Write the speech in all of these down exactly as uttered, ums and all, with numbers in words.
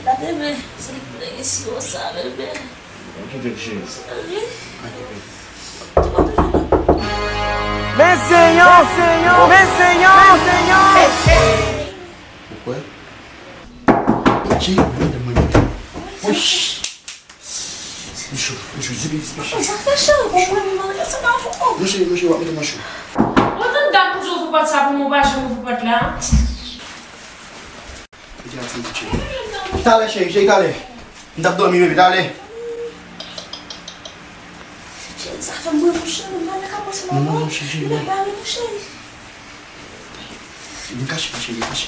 Gade men, se li ki te gen siwo sa, bebe. Okipe l, cheri. Wi. Okipe l. Men seyon, men seyon, men seyon, men seyon. Ou kwè? Cheri, mwen, mwen, mwen. Wi. M cho, m cho, zipi, zipi, cheri. Sa fè cheri, pou mwen, mwen, sa pa pou ou. Non, cheri, non, cheri, w ap mete m an cho. Ou tande dat pou ouvri pòt sa pou mwen, ou pa janm ouvri pòt la. Mete a ti cheri. Talè, cheri, cheri, talè. M t ap dòmi, bebe, talè. Cheri, sa fè m mwen, mon cheri, m pa nan ka pase nan. Non, non, non, cheri, cheri, non. M pa nan ka pase, mon cheri. Vin kache la, cheri, kache.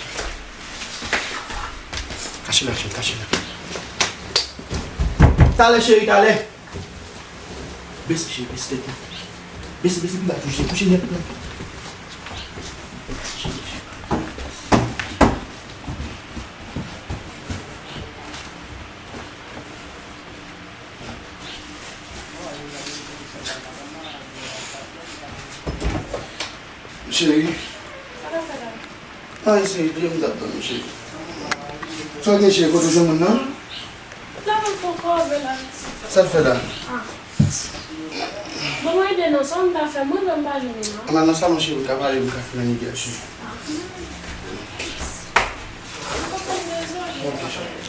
Kache la, cheri, kache la. Talè, cheri, talè. Bese, cheri, bese tèt ou. Bese, bese, pi ba, touche, touche nèt la. Cheri. Sa w ap fè la? Anyen, cheri, byen m t ap tann ou, cheri. Sa w gen, cheri, kote w jwenn moun nan? La, mwen fè kòve la, ti. Sa l fè la? Ah. Bon, mwen ede non, sa m ta fè, mwen menm m pa jwenn li non. Ann al nan salon, cheri, m ka pale, m ka fè nan nèg yo, cheri. Ah. Mwen kontan, dezole. Ok, cheri.